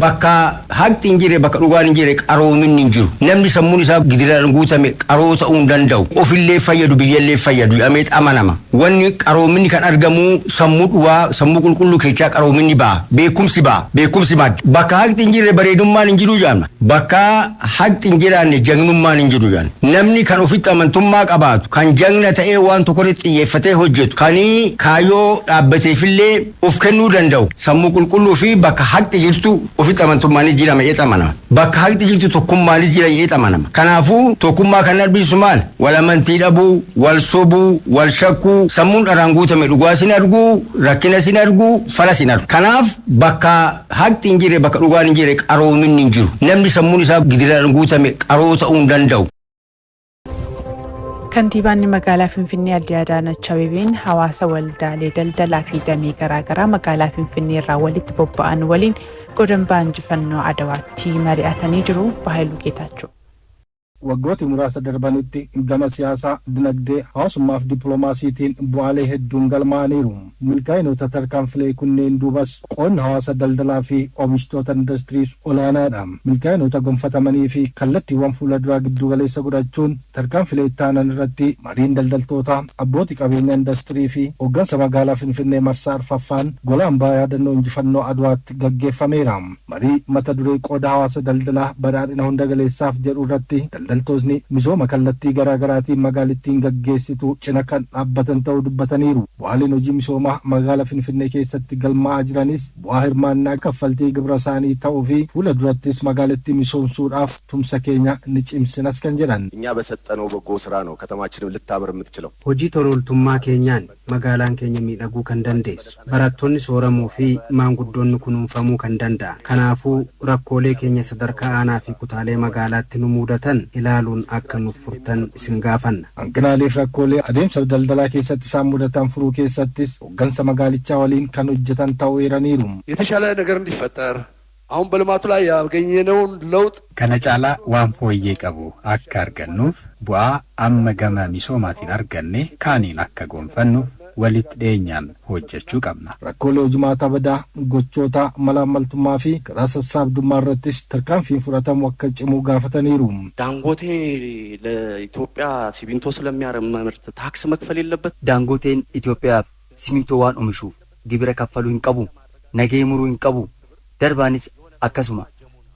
Bakka haqni hin jirre, bakka dhugaan hin jirre, qaroominni hin jiru. Namni sammuun isaa gidiraan guutame qaroo ta'uu hin danda'u. Ofillee fayyadu, biyyallee fayyadu jedhamee amanama. Wanni qaroominni kan argamu sammuu dhugaa, sammuu qulqulluu keessaa qaroominni ba'a. Beekumsi ba'a. Beekumsi madda. Bakka haqni hin jirre bareedummaan hin jiru jedhama. Bakka haqni hin jiraanne jagnummaan hin jiru jedhama. Namni kan ofitti amantummaa qabaatu, kan jagna ta'ee waan tokkorratti xiyyeeffatee hojjetu, kan kaayyoo dhaabbateefillee of kennuu danda'u, sammuu qulqulluu fi bakka haqni jirtu ofitti amantummaanis jira jedhee amanama. Bakka haqni jirtu tokkummaanis jira jedhee amanama. Kanaafuu tokkummaa kan argisiisu maal? Wal amantii dhabuu, wal sobuu, wal shakkuu, sammuun dharaan guutame dhugaa sin arguu, rakkina sin arguu, fala sin argu. Kanaaf bakka haqni hin jirre, bakka dhugaan hin jirre, qaroominni hin jiru. Namni sammuun isaa gidiraan guutame qaroo ta'uu hin danda'u. Kantiibaan magaalaa Finfinnee Aadde Adaanach Abeebeen hawaasa waldaalee daldalaa fi damee garaagaraa magaalaa Finfinnee irraa walitti bobba'an waliin godambaa injifannoo Adawaatti mari'atanii jiru. Baayiluu Geetaachoo. Waggooti muraasa darbanitti gama siyaasaa, dinagdee, hawaasummaa fi dippiloomaasiitiin bu'aalee hedduun galmaa'aniiru. Milkaa'inoota tarkaanfilee kunneen duubas qoodni hawaasa daldalaa fi oomishtoota indastiriis olaanaadha. Milkaa'inoota gonfatamanii fi kallattiiwwan fuula duraa giddu galeessa godhachuun tarkaanfilee itti aanan irratti mariin daldaltoota, abbootii qabeenya indastirii fi hooggansa magaalaa Finfinnee marsaa arfaffaan gola hambaa yaadannoo injifannoo Adwaatti gaggeeffameera. Marii mata duree "Qooda hawaasa daldalaa badhaadhina hunda galeessaaf" jedhu irratti daldaltootni misooma kallattii garaa garaatiin magaalittiin gaggeessitu cina kan dhaabbatan ta'uu dubbataniiru. Bu'aaleen hojii misoomaa magaalaa Finfinnee keessatti galmaa'aa jiranis bu'aa hirmaannaa kaffaltii gibira isaanii ta'uu fi fuula durattis magaalittii misoomsuudhaaf tumsa keenya ni cimsinas kan jedhan. እኛ በሰጠነው በጎ ስራ ነው ከተማችንም ልታምር የምትችለው። Hojii tola ooltummaa keenyaan magaalaan keenya miidhaguu kan dandeessu, barattoonni sooramuu fi maanguddoonni kunuunfamuu kan danda'an. Kanaafuu rakkoolee keenya sadarkaa aanaa fi kutaalee magaalaatti nu mudatan ilaaluun akka nuuf furtan isin gaafanna. Hanqinaalee fi rakkoolee adeemsa daldalaa keessatti isaan mudatan furuu keessattis hooggansa magaalichaa waliin kan hojjetan ta'uu eeraniiru. የተሻለ ነገር እንዲፈጠር አሁን በልማቱ ላይ ያገኘነውን ለውጥ Kana caalaa waan fooyyee qabu akka argannuuf, bu'aa amma gama misoomaatiin arganne kaaniin akka gonfannuuf walitti dhiyeenyaan hojjechuu qabna. Rakkoolee hojimaata badaa, gochoota malaammaltummaa fi karaa sassaabdummaa irrattis tarkaanfiin fudhatamu akka cimu gaafataniiru. ዳንጎቴ ለኢትዮጵያ ሲሚንቶ ስለሚያመርት ታክስ መክፈል የለበት። Daangoteen Itoophiyaaf simintoo waan oomishuuf gibira kaffaluu hin qabu. Nagahee muruu hin qabu. Darbaanis akkasuma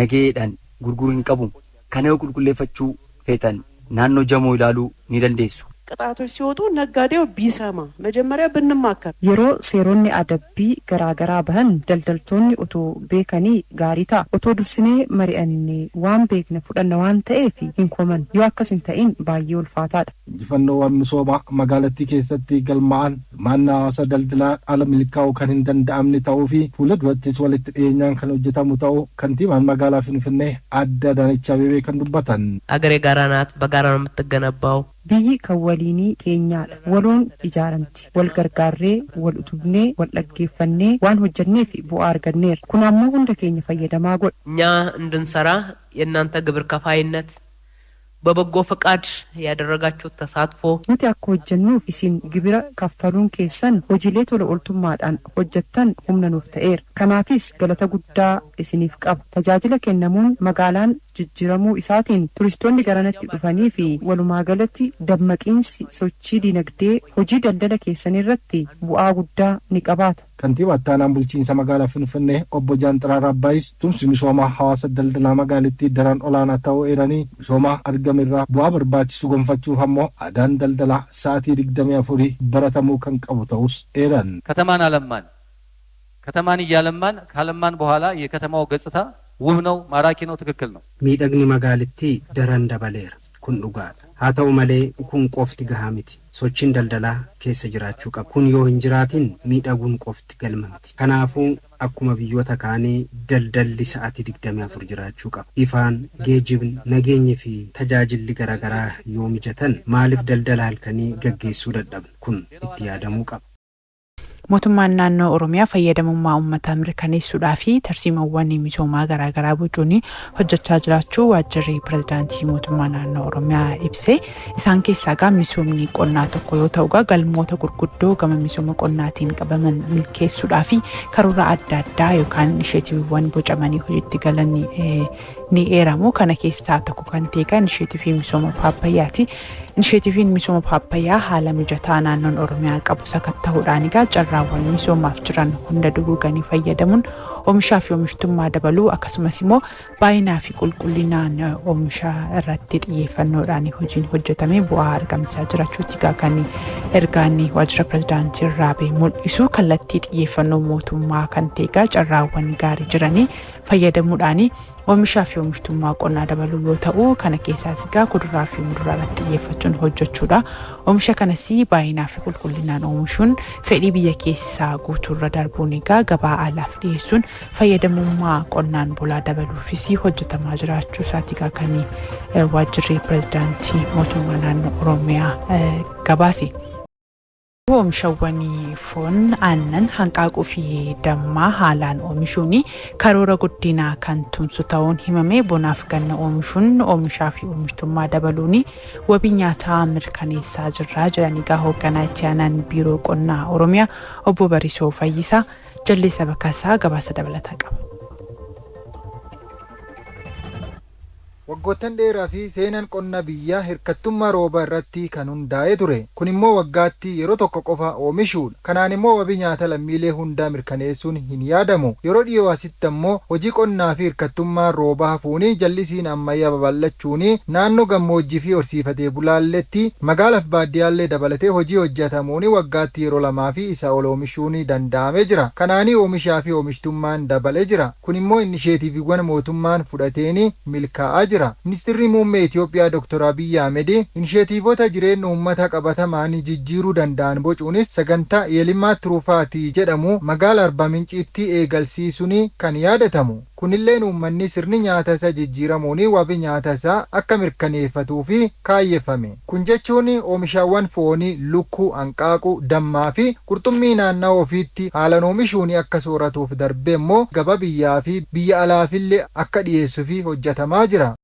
nagaheedhaan gurguruu hin qabu. Kana yoo qulqulleeffachuu feetan naannoo Jamoo ilaaluu ni dandeessu. ቅጣቶች ሲወጡ ነጋዴው ቢሰማ መጀመሪያ ብንማከር Yeroo seeronni adabbii garaagaraa bahan daldaltoonni otoo beekanii gaarii ta'a. Otoo dursinee mari'annee waan beekne fudhanna waan ta'eef hin koman. Yoo akkas hin ta'in baay'ee ulfaataadha. Injifannoowwan misoomaa magaalattii keessatti galmaa'an hirmaannaa hawaasa daldalaa ala milkaa'uu kan hin danda'amne ta'uu fi fuula durattis walitti dhiyeenyaan kan hojjetamu ta'uu kantiibaan magaalaa Finfinnee Aadde Adaanech Abeebee kan dubbatan. አገር የጋራ ናት፣ በጋራ ነው የምትገነባው። Biyyi kan waliinii keenyaadha. Waloon ijaaramti. Wal gargaarree, wal utubnee, wal dhaggeeffannee waan hojjenneef bu'aa arganneerra. Kun ammoo hunda keenya fayyadamaa godha. እኛ እንድንሰራ የእናንተ ግብር ከፋይነት፣ በበጎ ፈቃድ ያደረጋችሁት ተሳትፎ Nuti akka hojjennuuf isin gibira kaffaluun keessan, hojiilee tola ooltummaadhaan hojjettan humna nuuf ta'eera. Kanaafis galata guddaa isiniif qaba. Tajaajila kennamuun magaalaan jijjiiramuu isaatiin turistoonni garanatti dhufanii fi walumaa galatti dammaqiinsi sochii dinagdee hojii daldala keessan irratti bu'aa guddaa ni qabaata. Kantiibaa itti aanaan bulchiinsa magaalaa Finfinnee Obbo Jaanxiraar Abbaayis tumsi misoomaa hawaasa daldalaa magaalittii daran olaanaa ta'uu eeranii, misooma argame irraa bu'aa barbaachisu gonfachuuf ammoo aadaan daldalaa sa'aatii 24 baratamuu kan qabu ta'us eeran. ከተማን አለማን፣ ከተማን እያለማን ካለማን በኋላ የከተማው ገጽታ ውብ ነው፣ ማራኪ ነው፣ ትክክል ነው። Miidhagni magaalittii daran dabaleera. Kun dhugaadha. Haa ta'u malee kun qofti gahaa miti. Sochiin daldalaa keessa jiraachuu qaba. Kun yoo hin jiraatin miidhaguun qofti galma miti. Kanaafuu akkuma biyyoota kaanii daldalli sa'aatii 24 jiraachuu qaba. Ifaan, geejibni, nageenyi fi tajaajilli garaagaraa yoo mijatan maaliif daldala halkanii gaggeessuu dadhabna? Kun itti yaadamuu qaba. Mootummaan naannoo Oromiyaa fayyadamummaa uummataa mirkaneessuudhaa fi tarsiimawwan misoomaa garaagaraa bocuun hojjechaa jiraachuu waajjirri pirezidaantii mootummaa naannoo Oromiyaa ibse. Isaan keessaa egaa misoomni qonnaa tokko yoo ta'u, galmoota gurguddoo gama misooma qonnaatiin qabaman milkeessuudhaa fi karoora adda addaa yookaan inisheetiiviiwwan bocamanii hojiitti galan ni eeramu. Kana keessaa tokko kan ta'e egaa inisheetiivii misooma paappaayyaati. Inisheetiiviin misooma paappaayyaa haala mijataa naannoon Oromiyaa qabu sakatta'uudhaan egaa carraawwan misoomaaf jiran hunda duguuganii fayyadamuun oomishaa fi oomishtummaa dabaluu, akkasumas immoo baay'inaa fi qulqullinaan oomisha irratti xiyyeeffannoodhaan hojiin hojjetame bu'aa argamsiisaa jiraachuutti egaa kan ergaan waajjira pirezidaantii irraa ba'e mul'isu. Kallattii xiyyeeffannoo mootummaa kan ta'e egaa carraawwan gaarii jiranii fayyadamuudhaan oomishaa fi oomishtummaa qonnaa dabaluu yoo ta'u, kana keessaas egaa kuduraa fi muduraa irratti xiyyeeffachuun hojjechuudha. Oomisha kanas baay'inaa fi qulqullinaan oomishuun fedhii biyya keessaa guutuurra darbuun egaa gabaa alaaf dhiyeessuun fayyadamummaa qonnaan bulaa dabaluufis hojjetamaa jiraachuu isaati egaa kan waajjirri pirezidaantii mootummaa naannoo Oromiyaa gabaase. Oomishawwan foon, aannan, hanqaaquu fi dammaa haalaan oomishuun karoora guddinaa kan tumsu ta'uun himame. Bonaaf ganna oomishuun oomishaa fi oomishtummaa dabaluun wabii nyaataa mirkaneessaa jirra jedhanii egaa hoogganaa itti aanaan biiroo qonnaa Oromiyaa obbo Barisoo Fayyisaa. Jalleessa Bakaasaa gabaasa dabalataa qaba. Waggoottan dheeraa fi seenaan qonna biyyaa hirkattummaa rooba irratti kan hundaa'ee ture. Kun immoo waggaatti yeroo tokko qofa oomishuudha. Kanaan immoo wabii nyaata lammiilee hundaa mirkaneessuun hin yaadamu. Yeroo dhiyoo asitti ammoo hojii qonnaa fi hirkattummaan roobaa hafuuni jallisiin ammayyaa babal'achuuni naannoo gammoojjii fi horsiifatee bulaalletti magaalaaf baadiyaallee dabalatee hojii hojjetamuuni waggaatti yeroo lamaa fi isa ol oomishuun danda'amee jira. Kanaanii oomishaa fi oomishtummaan dabalee jira. Kun immoo inisheetiiviiwwan mootummaan fudhateen milkaa'aa jira. Ministirri Muummee Itoophiyaa Dr. Abiyyi Ahmed inisheetiivota jireenya uummata qabatamaan jijjiiruu danda'an bocuunis sagantaa Yeelimaat Turufaati jedhamu magaala Arbaa Minciitti eegalsiisuun kan yaadatamu. Kunilleen uummanni sirni nyaata isaa jijjiiramuun wabii nyaata isaa akka mirkaneeffatuu fi kaayyeffame. Kun jechuun oomishaawwan foonii, lukkuu, hanqaaquu, dammaa fi qurxummii naannawa ofiitti haalaan oomishuun akka sooratuuf darbee immoo gabaa biyyaa fi biyya alaafillee akka dhiyeessuuf hojjetamaa jira.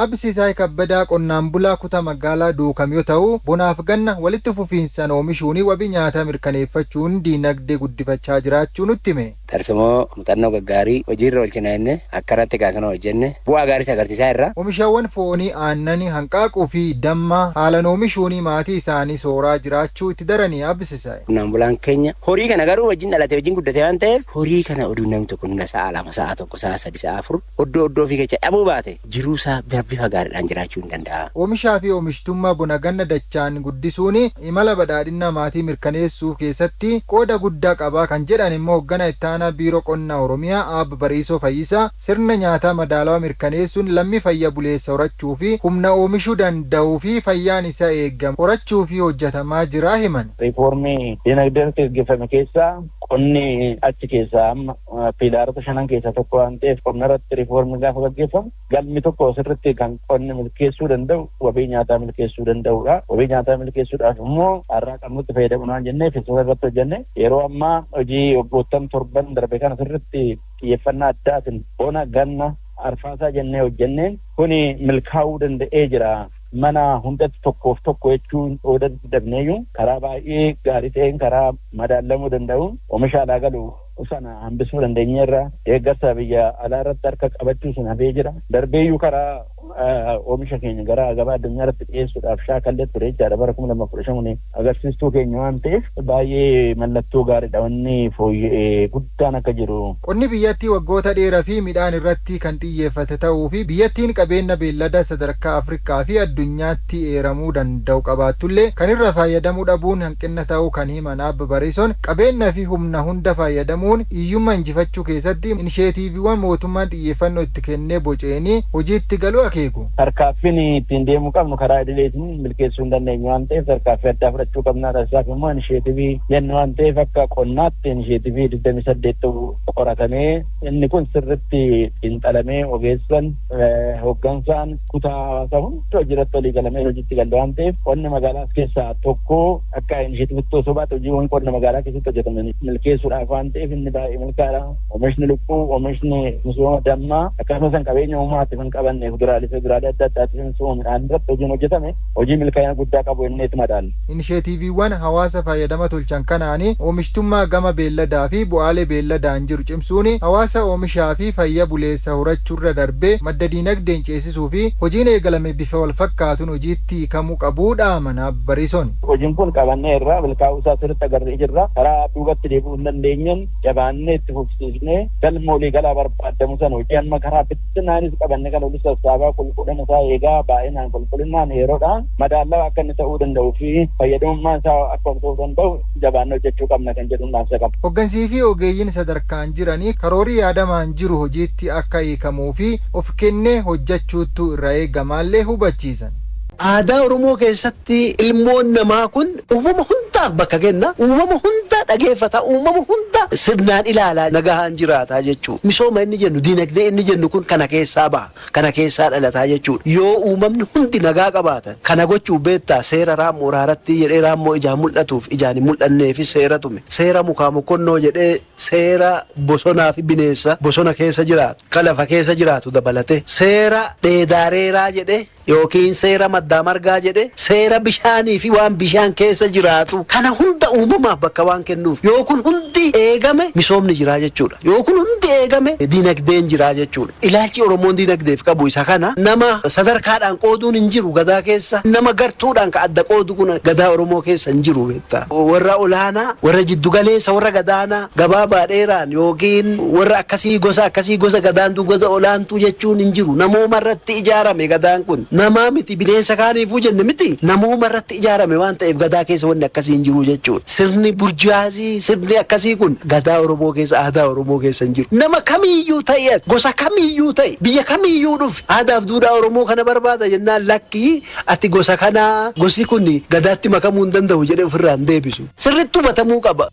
Absiisaay Kabbadaa qonnaan bulaa kutaa magaalaa Duukam yoo ta'u, bonaaf ganna walitti fufiinsaan oomishuun wabii nyaataa mirkaneeffachuun diinagdee guddifachaa jiraachuu nutti hime. Tarsimoo muuxannoo gaggaarii hojiirra oolchina jenne akka irratti kana hojjenne bu'aa gaarii agarsiisaa irra. Oomishaawwan foonii, aannanii, hanqaaquu fi dammaa haalaan oomishuun maatii isaanii sooraa jiraachuu itti daranii Absiisaay. Qonnaan bulaan keenya horii kana garuu wajjin dhalatee wajjin guddate waan ta'eef, horii kana oduu namni tokko nuna sa'a 2, sa'a 1, sa'a 3, sa'a 4 oddoo oddoo ofii keessa dhabuu baate jiruu isaa bifa gaariidhaan jiraachuu hin danda'a. Oomishaa fi oomishtummaa bona ganna dachaan guddisuun imala badhaadhina maatii mirkaneessuu keessatti qooda guddaa qaba kan jedhan immoo hoogganaa itti aanaa biiroo qonnaa Oromiyaa Aabba Bariisoo Fayyisaa, sirna nyaataa madaalawaa mirkaneessuun lammii fayya buleessa horachuu fi humna oomishuu danda'uu fi fayyaan isaa eegamu horachuu fi hojjetamaa jira himan. Riifoormii dinagdee irratti gaggeeffame keessaa qonni achi keessaa amma pillarota shanan keessaa tokko waan ta'eef, qonna irratti riifoormii gaafa gaggeeffamu galmi tokko sirriitti kan qonni milkeessuu danda'u wabii nyaataa milkeessuu danda'udha. Wabii nyaataa milkeessuudhaaf immoo carraa qabnutti fayyadamu waan jenneef isa irratti hojjenne. Yeroo ammaa hojii waggoottan 7n darbe kana sirriitti xiyyeeffannaa addaatiin bona, ganna, arfaasaa jennee hojjenneen kuni milkaa'uu danda'ee jira. Mana hundatti tokkoof tokko jechuun qooda dadhabneeyyuu karaa baay'ee gaarii ta'een, karaa madaalamuu danda'uun oomisha alaa galu sana hambisuu dandeenyeerra. Deeggarsa biyya alaa irratti harka qabachuu sun hafee jira. Darbeeyyuu karaa oomisha keenya gara gabaa addunyaa irratti dhiyeessuudhaaf shaakallee ture jechaadha. Bara 2015 agarsiistuu keenya waan ta'eef baay'ee mallattoo gaariidha, wanni fooyya'ee guddaan akka jiru. Qonni biyyattii waggoota dheeraa fi midhaan irratti kan xiyyeeffate ta'uu fi biyyattiin qabeenya beellada sadarkaa Afrikaa fi addunyaatti eeramuu danda'u qabaattullee kan irra fayyadamuu dhabuun hanqina ta'uu kan himan Abba Bariisoon, qabeenya fi humna hunda fayyadamuun hiyyummaa injifachuu keessatti inisheetiiviiwwan mootummaan xiyyeeffannoo itti kennee boceenii hojiitti galuu akeeku. Tarkaaffiin ittiin deemuu qabnu karaa idileetiin milkeessuu hin dandeenyu waan ta'eef tarkaaffii addaa fudhachuu qabna. Isaaf immoo inisheetivii jennu waan ta'eef akka qonnaatti inisheetivii 28 ta'u qoratamee inni kun sirritti xiinxalamee ogeessan hooggansaan kutaa hawaasaa hunda hojiirratti walii galamee hojiitti galle waan ta'eef qonni magaalaas keessaa tokko akka inisheetivitti osoo baate hojiiwwan qonna magaalaa keessatti hojjetaman milkeessuudhaaf waan ta'eef inni baay'ee milkaa'aadha. Oomishni lukkuu, oomishni misooma dammaa akkasumas kan qabeenya uumaatiif hin qabanne kuduraalee fi fuduraalee adda addaatiif misooma midhaan irratti hojiin hojjetame hojii milkaa'ina guddaa qabu inni itti madaala. Inisheetiiviiwwan hawaasa fayyadama tolchan kanaani oomishtummaa gama beelladaa fi bu'aalee beelladaan jiru cimsuun hawaasa oomishaa fi fayya buleessa horachuurra darbee madda diinagdeen ceesisuu fi hojiin eegalame bifa wal fakkaatuun hojiitti hiikamuu qabuu dhaaman Bariisoon. Hojiin kun qabannee irraa milkaa'uu isaa sirriitti agarree jirra. Karaa duubatti deebi'uu hin dandeenyeen jabaannee itti fufsiisnee galma walii galaa barbaadamu sana hojii amma karaa bittinnaanis qabanne kan olis sassaabaa qulqullina isaa eegaa baay'inaan qulqullinaan yeroodhaan madaalawaa akka inni ta'uu danda'uu fi fayyadamummaan isaa akka ta'uu danda'u jabaannee hojjechuu qabna kan jedhuun dhaamsa qaba. Hoggansii fi ogeeyyiin sadarkaan jiranii karoorii yaadamaan jiru hojiitti akka hiikamuu fi of kennee hojjechuuttu irra eegamaallee hubachiisan. Aadaa Oromoo keessatti ilmoon namaa kun uumama hundaaf bakka kenna. Uumama hunda dhageeffata. Uumama hunda sirnaan ilaalaa nagahaan jiraata jechuudha. Misooma inni jennu dinagdee inni jennu kun kana keessaa baha. Kana keessaa dhalataa jechuudha. Yoo uumamni hundi nagaa qabaatan kana gochuu beektaa seera raammoo raaratti jedhee raammoo ijaan mul'atuuf ijaan hin mul'anneefis seera tume. Seera mukaa mokkonnoo jedhee seera bosonaa fi bineensa bosona keessa jiraatu ka lafa keessa jiraatu dabalate seera dheedaareeraa jedhee yookiin seera maddaa margaa jedhe seera bishaanii fi waan bishaan keessa jiraatu kana hunda uumamaaf bakka waan kennuuf yoo kun hundi eegame misoomni jiraa jechuudha. Yoo kun hundi eegame dinagdeen jiraa jechuudha. Ilaalchi Oromoon dinagdeef qabu isa kana nama sadarkaadhaan qooduun hin jiru gadaa keessa nama gartuudhaan ka adda qoodu kun gadaa Oromoo keessa hin jiru beektaa. Warra olaanaa warra jiddugaleessa warra gadaanaa gabaabaa dheeraan yookiin warra akkasii gosa akkasii gosa gadaantuu gosa olaantuu jechuun hin jiru. Namooma irratti ijaarame gadaan kun. Namaa miti bineensa kaaniifuu jenne miti namooma irratti ijaarame waan ta'eef gadaa keessa wanni akkasii hin jiru jechuudha. Sirni burjaazii sirni akkasii kun gadaa Oromoo keessa aadaa Oromoo keessa hin jiru. Nama kamiiyyuu ta'e gosa kamiiyyuu ta'e biyya kamiiyyuu dhufe aadaaf duudhaa Oromoo kana barbaada jennaan lakkii ati gosa kanaa gosi kun gadaatti makamuu hin danda'u jedhee ofirraa hin deebisu. Sirriitti hubatamuu qaba.